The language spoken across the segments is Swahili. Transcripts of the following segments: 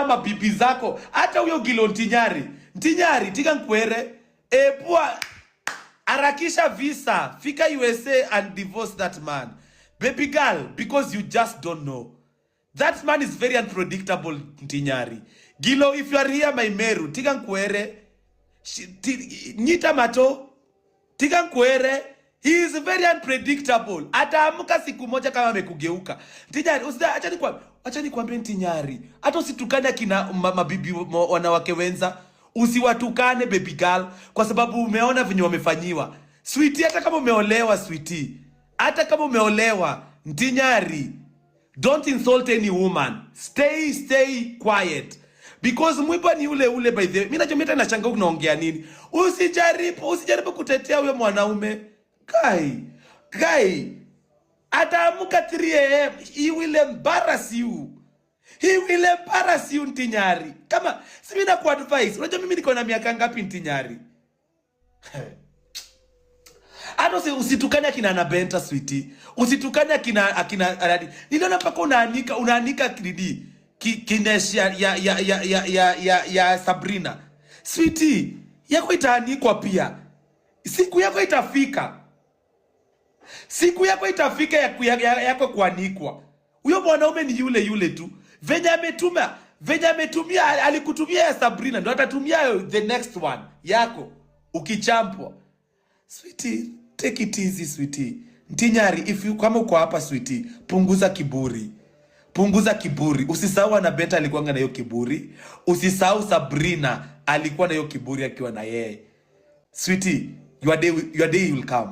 mabibi zako, hata huyo Gilo Ntinyari, Ntinyari tiga nkwere epua, harakisha visa, fika USA and divorce that man, baby girl, because you just don't know. That man is very unpredictable, Ntinyari. Gilo, if you are here, my Meru, tiga nkwere, nyita mato, tiga nkwere. He is very unpredictable. Ataamka siku moja kama amekugeuka. Ntinyari, usida, acha nikwambie Ntinyari. Hata usitukane akina mabibi wanawake wenza. Usiwatukane, baby girl, kwa sababu umeona venye wamefanyiwa. Sweetie, hata kama umeolewa, sweetie. Hata kama umeolewa, Ntinyari. Don't insult any woman. Stay quiet. Because mwiba ni ule ule, by the way. Mimi najua mimi hata nashangaa unaongea nini. Usijaribu kutetea huyo mwanaume. Kai. Kai. Ataamka 3 a.m. He will embarrass you. He will embarrass you, Ntinyari. Kama si mimi nakuadvise. Unajua mimi niko na miaka ngapi, Ntinyari? Hata usitukane akina Anabenta, sweetie. Usitukane akina Aradi. Niliona mpaka unaanika kridi kinesh ya Sabrina. Sweetie, yako itaanikwa pia. Siku yako itafika. Siku yako itafika yako kuanikwa. Huyo mwanaume ni yule yule tu. Venye ametumia, alikutumia ya Sabrina ndo atatumia the next one yako ukichampwa. Sweetie, take it easy, sweetie. Ntinyari, if you, kama uko hapa, sweetie, punguza kiburi. Punguza kiburi. Usisahau Anabeta alikuwa na hiyo kiburi. Usisahau Sabrina alikuwa na hiyo kiburi akiwa na yeye. Sweetie, your day will come.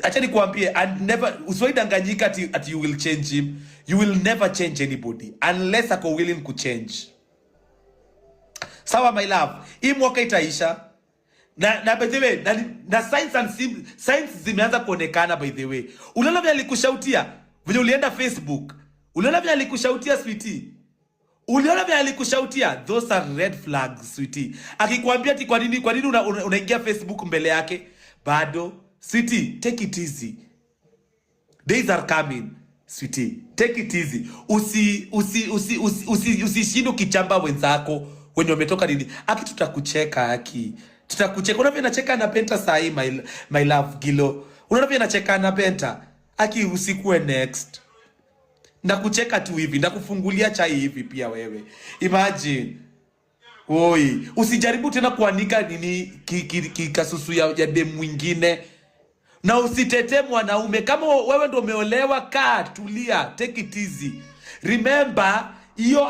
Acha nikuambie, and never usiwahi danganyika ati you will change him. You will never change anybody unless ako willing kuchange. Sawa, my love, hii mwaka itaisha na by the way, na signs and signs zimeanza kuonekana, by the way. Uliona vile alikushoutia vile ulienda Facebook? Uliona vile alikushoutia, sweetie? Uliona vile alikushoutia? Those are red flags, sweetie. Akikwambia ati kwa nini unaingia Facebook mbele yake bado, sweetie, take it easy. Days are coming, sweetie. Take it easy. Usishinde ukichamba wenzako wenye wametoka nini. Aki, tutakucheka, aki. Tutakucheka. Unaona vile nacheka na Penta sahi, my love Gilo. Unaona vile nacheka na Penta? Aki, usikue next. Ndakucheka tu hivi, ndakufungulia chai hivi pia wewe. Imagine. Oi, usijaribu tena kuanika nini kasusu ya dem mwingine na usitetee mwanaume. Kama wewe ndo umeolewa, kaa tulia, take it easy. Remember hiyo.